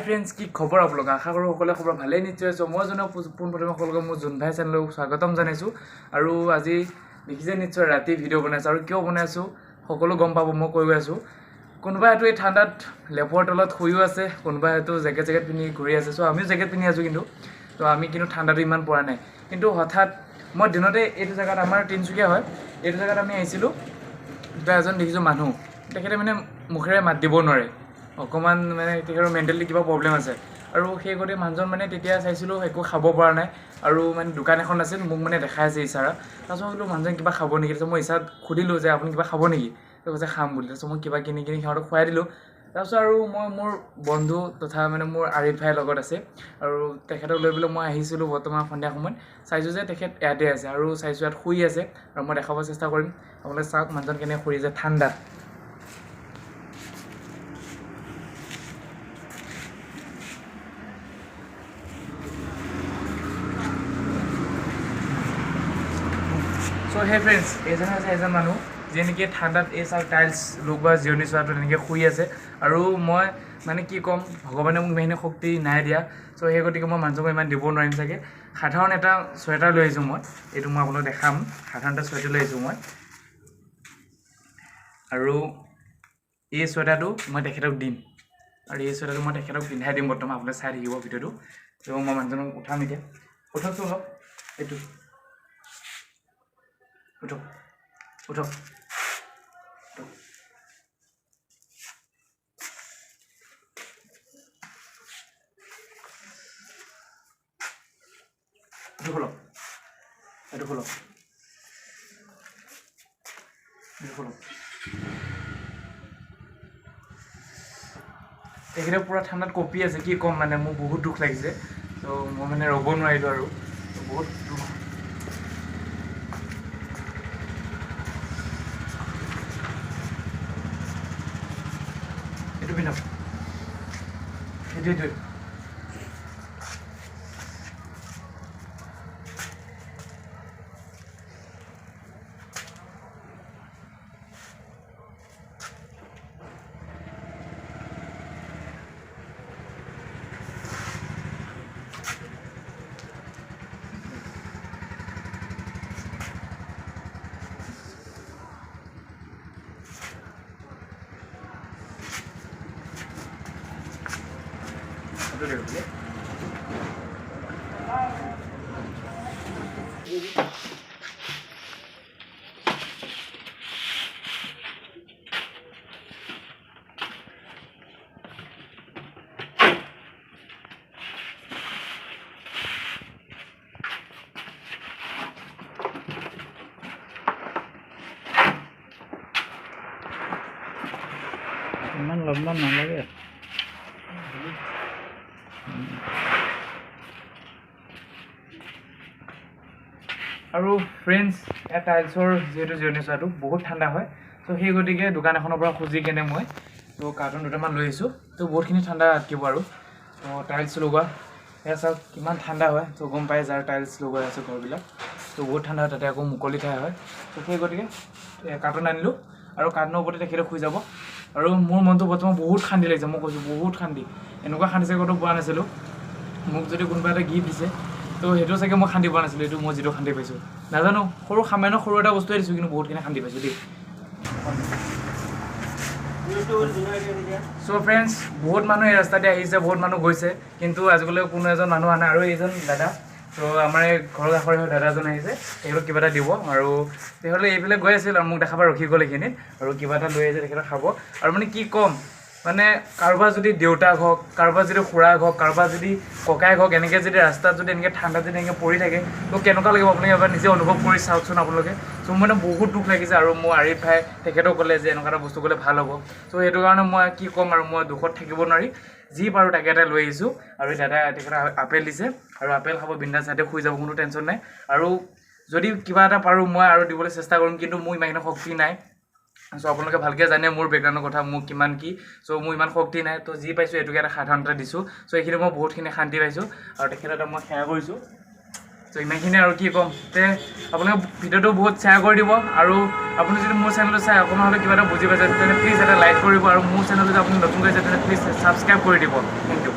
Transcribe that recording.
Friends, কি খবৰ আপোনালোক? আশা কৰোঁ সকলোৱে খবৰ ভালেই নিশ্চয় আছে। মই জনাওঁ পোনপ্ৰথমে সকলোকে মোৰ জোনভাই চেনেলক স্বাগতম জনাইছোঁ। আৰু আজি দেখিছে নিশ্চয় ৰাতি ভিডিঅ' বনাইছোঁ, আৰু কিয় বনাইছোঁ সকলো গম পাব, মই কৈ গৈ আছোঁ। কোনোবা হয়তো এই ঠাণ্ডাত লেপৰ তলত শুইও আছে, কোনোবা হয়তো জেকেট জেকেট পিন্ধি ঘূৰি আছে। চ' আমিও জেকেট পিন্ধি আছোঁ, কিন্তু তো আমি কিন্তু ঠাণ্ডাটো ইমান পৰা নাই। কিন্তু হঠাৎ মই দিনতে এইটো জেগাত, আমাৰ তিনিচুকীয়া হয়, এইটো জেগাত আমি আহিছিলোঁ। তেতিয়া এজন দেখিছোঁ মানুহ, তেখেতে মানে মুখেৰে মাত দিব নোৱাৰে, অকণমান মানে তেখেতৰ মেণ্টেলি কিবা প্ৰব্লেম আছে। আৰু সেই গতিকে মানুহজন মানে তেতিয়া চাইছিলোঁ একো খাব পৰা নাই, আৰু মানে দোকান এখন আছিল, মোক মানে দেখাই আছে ইচাৰা। তাৰপিছত বোলো মানুহজন কিবা খাব নেকি? তাৰপিছত মই ইচাৰাত সুধিলোঁ যে আপুনি কিবা খাব নেকি? তেওঁ কৈছে খাম বুলি। তাৰপিছত মই কিবা কিনি কিনি সিহঁতক খুৱাই দিলোঁ। তাৰপিছত আৰু মই মোৰ বন্ধু তথা মানে মোৰ আৰিফ ভাইৰ লগত আছে, আৰু তেখেতক লৈ পেলাই মই আহিছিলোঁ বৰ্তমান সন্ধিয়া সময়ত। চাইছোঁ যে তেখেত ইয়াতে আছে, আৰু চাইছোঁ ইয়াত শুই আছে, আৰু মই দেখাব চেষ্টা কৰিম আপোনালোকে। চাওক মানুহজন কেনেকৈ শুই আছে ঠাণ্ডাত। চ' সেই ফ্ৰেণ্ডছ, এইজন হৈছে এজন মানুহ যিয়ে নেকি ঠাণ্ডাত এই চাওক টাইলছ লগোৱা জিৰণি চোৱাটো তেনেকৈ শুই আছে। আৰু মই মানে কি ক'ম, ভগৱানে মোক ইমানখিনি শক্তি নাই দিয়া। চ' সেই গতিকে মই মানুহজনক ইমান দিব নোৱাৰিম চাগে। সাধাৰণ এটা চুৱেটাৰ লৈ আহিছোঁ মই, এইটো মই আপোনাক দেখাম। সাধাৰণ এটা চুৱেটাৰ লৈ আহিছোঁ মই, আৰু এই চুৱেটাৰটো মই তেখেতক দিম, আৰু এই চুৱেটাৰটো মই তেখেতক পিন্ধাই দিম বৰ্তমান। আপোনালোকে চাই থাকিব ভিডিঅ'টো। ত' মই মানুহজনক উঠাম এতিয়া। উঠকচোন অলপ, এইটো উঠক উঠক। এইটো খোলক, এইটো খোলক, এইটো খোলক। তেখেতে পূৰা ঠাণ্ডাত কঁপি আছে, কি ক'ম মানে মোৰ বহুত দুখ লাগিছে। ত' মই মানে ৰ'ব নোৱাৰিলোঁ, আৰু বহুত দুখ। এইটো পিন্ধক, এইটো এইটো এইটো দিয়ক। ইমান লম্বা নালাগে। আৰু ফ্ৰেণ্ডছ, ইয়াত টাইলছৰ যিহেতু জিৰণি চোৱাটো বহুত ঠাণ্ডা হয়, ত' সেই গতিকে দোকান এখনৰ পৰা খুজি কেনে মই ত' কাৰ্টুন দুটামান লৈ আহিছোঁ। ত' বহুতখিনি ঠাণ্ডা আটকিব। আৰু ত' টাইলছ লগোৱা, এয়া চাওক কিমান ঠাণ্ডা হয়। ত' গম পাই যাৰ টাইলছ লগোৱা আছে ঘৰবিলাক, ত' বহুত ঠাণ্ডা হয়, তাতে আকৌ মুকলি ঠাই হয়। ত' সেই গতিকে কাৰ্টুন আনিলোঁ, আৰু কাৰ্টুনৰ ওপৰতে তেখেতে শুই যাব। আৰু মোৰ মনটো বৰ্তমান বহুত শান্তি লাগিছে, মই কৈছোঁ বহুত শান্তি, এনেকুৱা শান্তি চাগে ক'তো পোৱা নাছিলোঁ। মোক যদি কোনোবা এটা গিফ্ট দিছে, তো সেইটো চাগে মই শান্তি পোৱা নাছিলোঁ, এইটো মই যিটো শান্তি পাইছোঁ নাজানো। সৰু সামান্য সৰু এটা বস্তুৱে দিছোঁ, কিন্তু বহুতখিনি শান্তি পাইছোঁ দেই। চ' ফ্ৰেণ্ডছ, বহুত মানুহ এই ৰাস্তাতে আহিছে, বহুত মানুহ গৈছে, কিন্তু আজিকালি কোনো এজন মানুহ অহা নাই। আৰু এইজন দাদা, ত' আমাৰ এই ঘৰৰ কাষৰে হয়, দাদা এজন আহিছে, তেখেতক কিবা এটা দিব। আৰু তেখেতে এইফালে গৈ আছিল আৰু মোক দেখা পাই ৰখি গ'ল এইখিনিত, আৰু কিবা এটা লৈ আহিছে, তেখেতে খাব। আৰু মানে কি ক'ম, মানে কাৰোবাৰ যদি দেউতাক হওক, কাৰোবাৰ যদি খুৰাক হওক, কাৰোবাৰ যদি ককায়েক হওক, এনেকৈ যদি ৰাস্তাত যদি এনেকৈ ঠাণ্ডাত যদি এনেকৈ পৰি থাকে, তো কেনেকুৱা লাগিব আপোনালোকে এবাৰ নিজে অনুভৱ কৰি চাওকচোন আপোনালোকে। চ' মোৰ মানে বহুত দুখ লাগিছে। আৰু মোৰ আৰিফ ভাই, তেখেতেও ক'লে যে এনেকুৱা এটা বস্তু ক'লে ভাল হ'ব। চ' সেইটো কাৰণে মই কি ক'ম, আৰু মই দুখত থাকিব নোৱাৰি যি পাৰোঁ তাকে এটা লৈ আহিছোঁ। আৰু দাদা, তেখেতে আপেল দিছে, আৰু আপেল খাব, বিন্দাছ ইয়াতে শুই যাব, কোনো টেনশ্যন নাই। আৰু যদি কিবা এটা পাৰোঁ মই আৰু দিবলৈ চেষ্টা কৰিম, কিন্তু মোৰ ইমানখিনি শক্তি নাই। চ' আপোনালোকে ভালকৈ জানে মোৰ বেকগ্ৰাউণ্ডৰ কথা, মোৰ কিমান কি। চ' মোৰ ইমান শক্তি নাই, ত' যি পাইছোঁ এইটোকে এটা সাধাৰণ এটা দিছোঁ। চ' এইখিনি মই বহুতখিনি শান্তি পাইছোঁ, আৰু তেখেতৰ এটা মই সেৱা কৰিছোঁ। চ' ইমানখিনি আৰু কি ক'ম। তে আপোনালোকে ভিডিঅ'টো বহুত শ্বেয়াৰ কৰি দিব, আৰু আপুনি যদি মোৰ চেনেলটো চাই অকণমান হ'লেও কিবা এটা বুজি পাইছে, তেনে প্লিজ এটা লাইক কৰিব, আৰু মোৰ চেনেলটো যদি আপুনি নতুনকৈ আছে, তেনে প্লিজ ছাবস্ক্ৰাইব কৰি দিব। Thank U.